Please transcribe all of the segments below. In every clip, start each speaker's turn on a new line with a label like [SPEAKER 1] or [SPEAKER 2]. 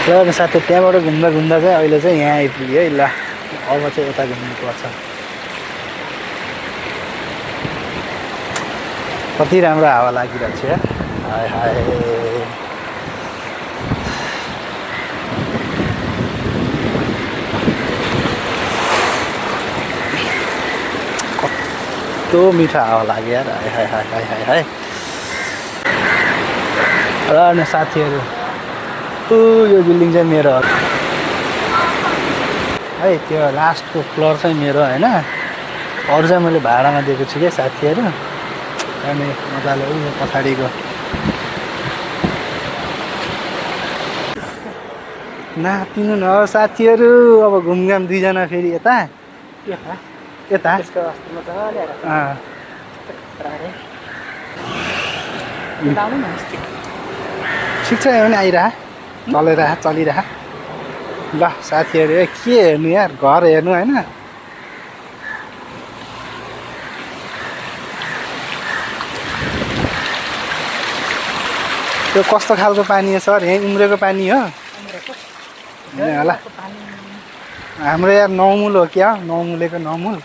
[SPEAKER 1] र साथै त्यहाँबाट घुम्दा घुम्दा चाहिँ अहिले चाहिँ यहाँ आइपुग्यो है। ल अब चाहिँ यता घुम्नुपर्छ। कति राम्रो हावा लागिरहेको छ यार। हाय हाय कस्तो मिठो हावा लाग्यो यार। हाय हाय हाय हाय हाय हाय। र अनि साथीहरू यो बिल्डिङ चाहिँ मेरो हो है। त्यो लास्टको फ्लोर चाहिँ मेरो होइन। अरू चाहिँ मैले भाडामा दिएको छु क्या साथीहरू। अनि मजाले उयो पछाडिको नापिनु न साथीहरू। अब घुमघाम दुईजना फेरि यता यता ठिक छ भने आइरह चलिरह। ल साथीहरू के हेर्नु यार, घर हेर्नु होइन। त्यो कस्तो खालको पानी हो सर? यहीँ उम्रेको पानी हो होला। हाम्रो यार नौमुल हो क्या? नौमुलेको नौमुल।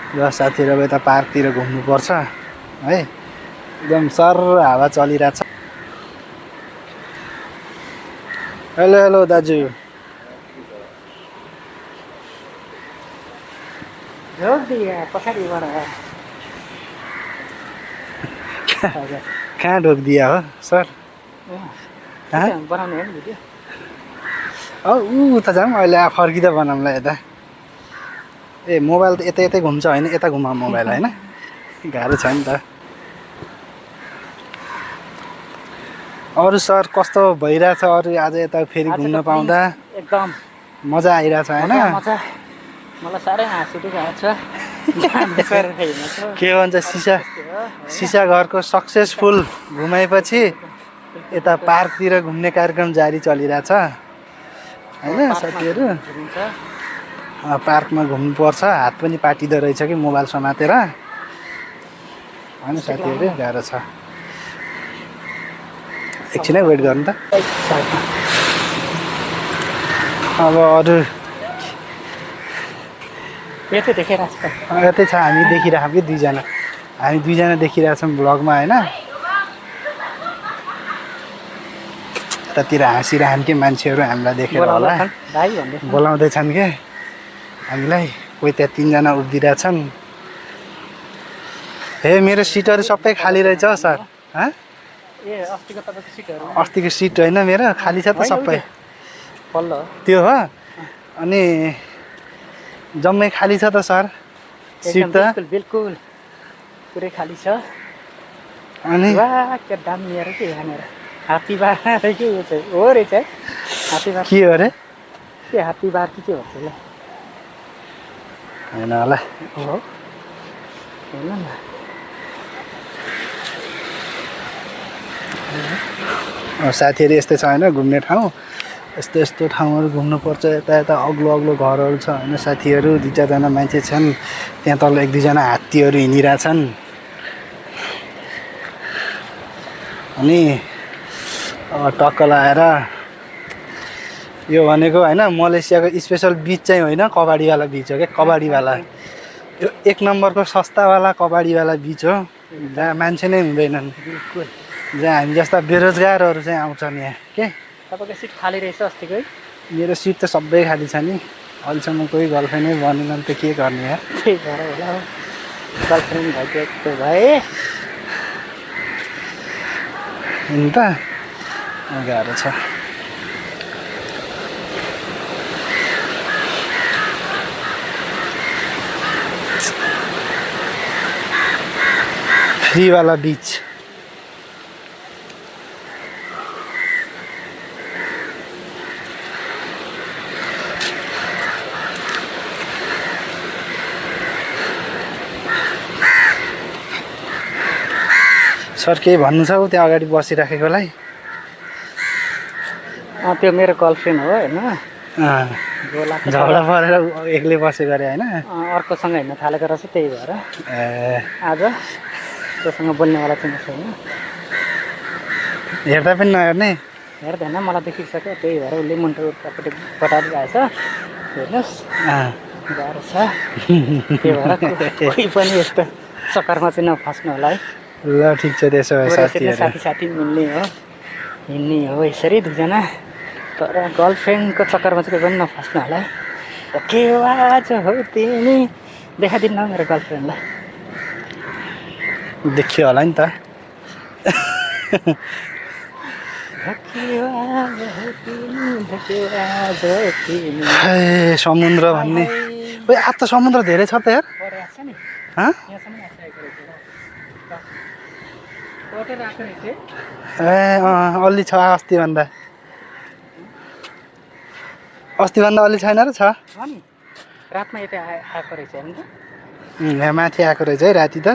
[SPEAKER 1] ल साथीहरू अब यता पार्कतिर घुम्नुपर्छ है। एकदम सर हावा चलिरहेछ। हेलो हेलो दाजु। कहाँ ढोक दिया हो सर? ऊ त जाऊँ अहिले फर्किँदा बनाउँला यता। ए मोबाइल त यतै यतै घुम्छ होइन, यता घुमा मोबाइल होइन। गाह्रो छ नि त। अरू सर कस्तो भइरहेछ? अरू आज यता फेरि घुम्न पाउँदा
[SPEAKER 2] एकदम
[SPEAKER 1] मजा आइरहेछ होइन।
[SPEAKER 2] मलाई साह्रै हाँस उठिरहेको छ।
[SPEAKER 1] के भन्छ सिसा घरको सक्सेसफुल घुमाएपछि यता पार्कतिर घुम्ने कार्यक्रम जारी चलिरहेछ होइन साथीहरू। पार्कमा घुम्नुपर्छ। हात पनि पाटिँदो रहेछ कि मोबाइल समातेर होइन साथीहरू। गाह्रो छ। एकछिनै वेट गर्नु त। अब अरू
[SPEAKER 2] यतै छ
[SPEAKER 1] हामी देखिरहेको कि दुईजना। हामी दुईजना देखिरहेछौँ ब्लगमा होइन। यतातिर हाँसिरहन् कि मान्छेहरू हामीलाई देखेर होला, बोलाउँदैछन् के हामीलाई। कोही त्यहाँ तिनजना उभिरहेछन्। हे मेरो सिटहरू सबै खाली रहेछ हौ सर। अस्तिको सिट होइन मेरो, खाली छ त सबै। त्यो हो अनि जम्मै खाली छ त सर सिट त?
[SPEAKER 2] बिल्कुल पुरै खाली छ।
[SPEAKER 1] अनि
[SPEAKER 2] के दामी हेर के यहाँनिर हात्तीबार के हो चाहिँ हो रहेछ है। हात्तीबार
[SPEAKER 1] के हो अरे?
[SPEAKER 2] के हात्तीबार कि के भन्छ ल?
[SPEAKER 1] होइन होला।
[SPEAKER 2] हो हेर्नु न।
[SPEAKER 1] साथीहरू यस्तै छ होइन घुम्ने ठाउँ। यस्तो यस्तो ठाउँहरू घुम्नुपर्छ। यता यता अग्लो अग्लो घरहरू छ होइन साथीहरू। दुई चारजना मान्छे छन् त्यहाँ तल। एक दुईजना हात्तीहरू हिँडिरहेछन्। अनि टक्क लगाएर यो भनेको होइन मलेसियाको स्पेसल बिच चाहिँ होइन, कबाडीवाला बिच हो क्या। कबाडीवाला यो एक नम्बरको सस्तावाला कबाडीवाला बिच हो जहाँ मान्छे नै हुँदैनन्।
[SPEAKER 2] बिल्कुल
[SPEAKER 1] जहाँ हामी जस्ता बेरोजगारहरू चाहिँ आउँछन् यहाँ के।
[SPEAKER 2] तपाईँको सिट खाली रहेछ अस्तिकै?
[SPEAKER 1] मेरो सिट त सबै खाली छ नि। अहिलेसम्म कोही गर्लफ्रेन्डै बनेन त के गर्ने यार।
[SPEAKER 2] त्यही भएर होला हौ। गर्लफ्रेन्ड भएको भए
[SPEAKER 1] नि त गाह्रो छ। फ्रीवाला बिच। सर केही भन्नु छ त्यहाँ अगाडि बसिराखेकोलाई?
[SPEAKER 2] त्यो मेरो गर्लफ्रेन्ड हो होइन। गोलाको
[SPEAKER 1] झगडा परेर एक्लै बसेको अरे होइन
[SPEAKER 2] अर्कोसँग हिँड्न थालेको रहेछ त्यही भएर
[SPEAKER 1] ए
[SPEAKER 2] आज त्योसँग बोल्नेवाला चाहिँ छैन
[SPEAKER 1] हेर्दा पनि नहेर्ने
[SPEAKER 2] हेर्दैन मलाई देखिसक्यो त्यही भएर उसले मुन्टो उतापट्टि बटालिरहेछ हेर्नुहोस् गाह्रो छ त्यही भएर कोही पनि यस्तो चक्करमा चाहिँ नफस्नु होला है
[SPEAKER 1] ल ठिक छ त्यसो भए साथीहरू
[SPEAKER 2] साथी साथी मिल्ने हो हिँड्ने हो यसरी दुईजना तर गर्लफ्रेन्डको चक्करमा चाहिँ कोही पनि नफस्नु होला है के आवाज हो तिमी देखाइदिनु मेरो गर्लफ्रेन्डलाई
[SPEAKER 1] देखियो होला नि त ए समुद्र भन्ने ओइ आज त समुद्र धेरै छ त यार हँ ए अलि छ अस्तिभन्दा अलि छैन र छ
[SPEAKER 2] रातमा यता आएको रहेछ नि त
[SPEAKER 1] यहाँ माथि आएको रहेछ है राति त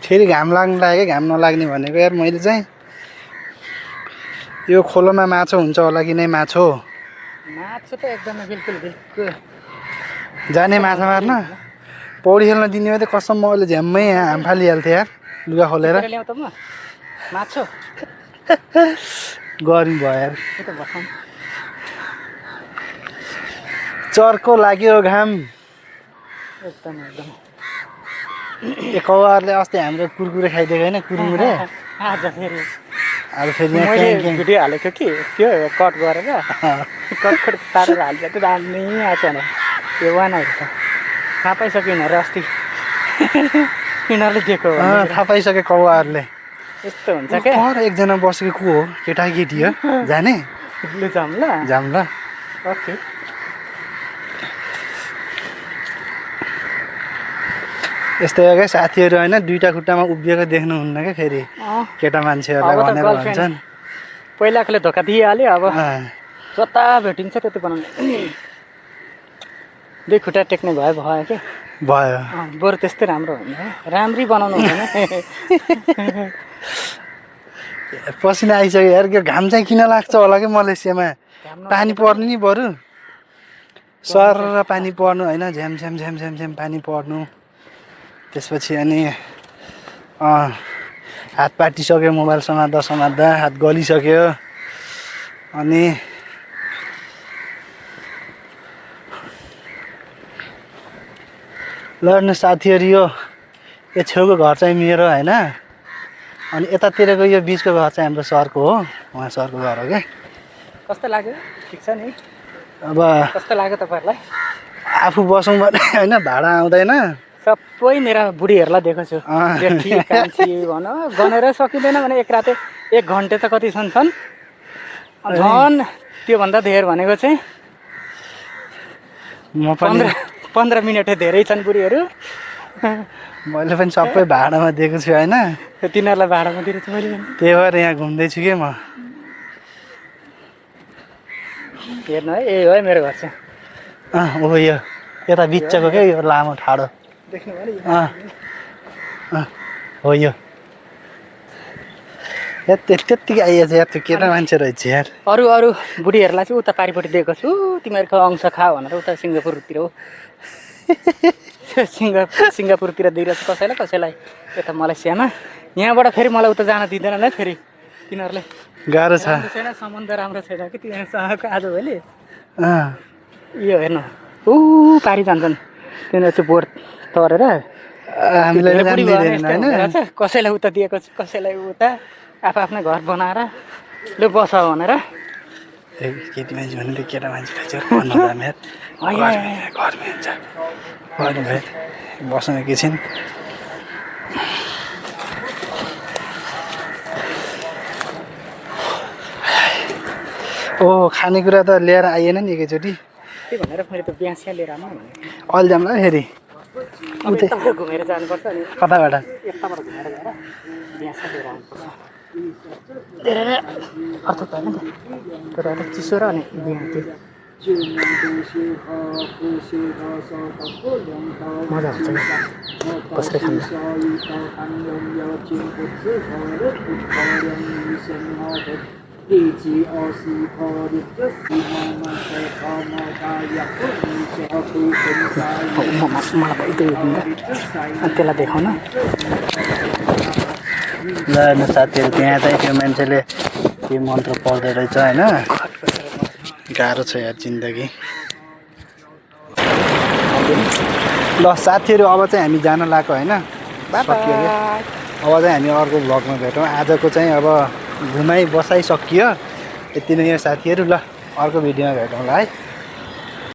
[SPEAKER 1] फेरि घाम लाग्नु लाग्यो घाम नलाग्ने भनेको यार मैले चाहिँ यो खोलोमा माछा हुन्छ होला कि नै माछो
[SPEAKER 2] माछा त एकदमै बिल्कुल
[SPEAKER 1] जाने माछा मार्न पौडी खेल्न दिने भए त कसम म अहिले झ्याम्मै हाम फालिहाल्थेँ यार लुगा खोलेर
[SPEAKER 2] ल्याउ त म माछो
[SPEAKER 1] गर्मी भयो यार
[SPEAKER 2] यता बसाउँ
[SPEAKER 1] चर्को लाग्यो घाम
[SPEAKER 2] एकदम
[SPEAKER 1] ए कौवाहरूले अस्ति हाम्रो कुरकुरे खाइदिएको होइन कुरमुरे
[SPEAKER 2] आज फेरि
[SPEAKER 1] अब फेरि
[SPEAKER 2] मैले भिडियो हालेको कि त्यो कट गरेर कट पारेर हाल्छ त्यो दामी आएको भने त्यो वानहरू त थाहा पाइसक्यो यिनीहरू अस्ति यिनीहरूले दिएको
[SPEAKER 1] थाहा पाइसक्यो कौवाहरूले
[SPEAKER 2] यस्तो हुन्छ क्या
[SPEAKER 1] पर एकजना बसेको को हो केटा केटी हो जाने
[SPEAKER 2] लु जाऊँ ल
[SPEAKER 1] जाऊँ ल
[SPEAKER 2] ओके
[SPEAKER 1] यस्तै हो क्या साथीहरू होइन दुईवटा खुट्टामा उभिएको देख्नुहुन्न क्या फेरि केटा मान्छेहरूलाई
[SPEAKER 2] अब त
[SPEAKER 1] भनेर
[SPEAKER 2] गर्लफ्रेन्ड
[SPEAKER 1] भन्छन्
[SPEAKER 2] पहिलाकोले धोका दिइहाल्यो अब जता भेटिन्छ त्यति बनाउने दुई खुट्टा टेक्ने भयो कि
[SPEAKER 1] भयो
[SPEAKER 2] बरु त्यस्तै राम्रो हुने हो राम्री बनाउनु हुँदैन
[SPEAKER 1] पसिना आइसक्यो यार त्यो घाम चाहिँ किन लाग्छ होला कि मलेसियामा पानी पर्नु नि बरु सर र पानी पर्नु होइन झ्याम झ्याम झ्याम झ्याम झ्याम पानी पर्नु त्यसपछि अनि हात पाटिसक्यो मोबाइल समात्दा हात गलिसक्यो अनि लड्नु साथीहरू यो छेउको घर चाहिँ मेरो होइन अनि यतातिरको यो बिचको घर चाहिँ हाम्रो सरको हो उहाँ सरको घर हो क्या
[SPEAKER 2] कस्तो लाग्यो ठिक छ नि
[SPEAKER 1] अब
[SPEAKER 2] कस्तो लाग्यो तपाईँहरूलाई
[SPEAKER 1] आफू बसौँ भने होइन भाडा आउँदैन
[SPEAKER 2] सबै मेरा बुढीहरूलाई दिएको छु जेठी कान्छी भन गनेर सकिँदैन भने एक रात 1 घन्टे त कति छन् झन् त्योभन्दा धेर भनेको चाहिँ
[SPEAKER 1] म पनि
[SPEAKER 2] 15 मिनटै धेरै छन् बुढीहरू
[SPEAKER 1] मैले पनि सबै भाडामा दिएको छु होइन
[SPEAKER 2] तिनीहरूलाई भाडामा दिएको छु मैले
[SPEAKER 1] त्यही भएर यहाँ घुम्दैछु कि म
[SPEAKER 2] हेर्नु है ए हो है मेरो घर चाहिँ
[SPEAKER 1] ओ यो यता बिचको क्या यो लामो ठाडो
[SPEAKER 2] देख्नु भयो
[SPEAKER 1] हो यो त्यत्तिकै आइएछ यार त्यो केटा मान्छे रहेछ यार
[SPEAKER 2] अरू बुढीहरूलाई चाहिँ उता पारिपट्टि दिएको छु तिमीहरूको अंश खा भनेर उता सिङ्गापुरतिर हो सिङ्गापुरतिर दिइरहेको छु कसैलाई यता मलेसियामा यहाँबाट फेरि मलाई उता जान दिँदैन है फेरि तिनीहरूले
[SPEAKER 1] गाह्रो छ
[SPEAKER 2] छैन सम्बन्ध राम्रो छैन कि तिनीहरूसँगको आजभोलि यो हेर्नु पारि जान्छन् तिनीहरू चाहिँ बोर्ड तरेर
[SPEAKER 1] हामीलाई
[SPEAKER 2] कसैलाई उता दिएको छु कसैलाई उता आफ्नै घर बनाएर लु बस भनेर
[SPEAKER 1] केटी मान्छे भने केटा मान्छे बस्न एकैछिन खानेकुरा त लिएर आइएन नि एकैचोटि
[SPEAKER 2] त्यही भनेर मैले त बिहासिया लिएर आउनु भने
[SPEAKER 1] अहिले जाउँला फेरि
[SPEAKER 2] घुमेर जानुपर्छ अनि
[SPEAKER 1] कताबाट
[SPEAKER 2] यताबाट घुमेर गएर बिहासिया लिएर आउनुपर्छ धेरै नै अर्थ त होइन तर अलिक चिसो र अनि बिहा मजा हुन्छ कसरी खान्छ मलाई भयो त्यो हेरिँदा अनि त्यसलाई देखाउन
[SPEAKER 1] ल हेर्नु साथीहरू त्यहाँ चाहिँ त्यो मान्छेले के मन्त्र पढ्दो रहेछ होइन गाह्रो छ यार जिन्दगी ल साथीहरू अब चाहिँ हामी जान लाग्यो होइन सकियो अरे अब चाहिँ हामी अर्को भ्लगमा भेटौँ आजको चाहिँ अब घुमाइ बसाइ सकियो यति नै हो साथीहरू ल अर्को भिडियोमा भेटौँला है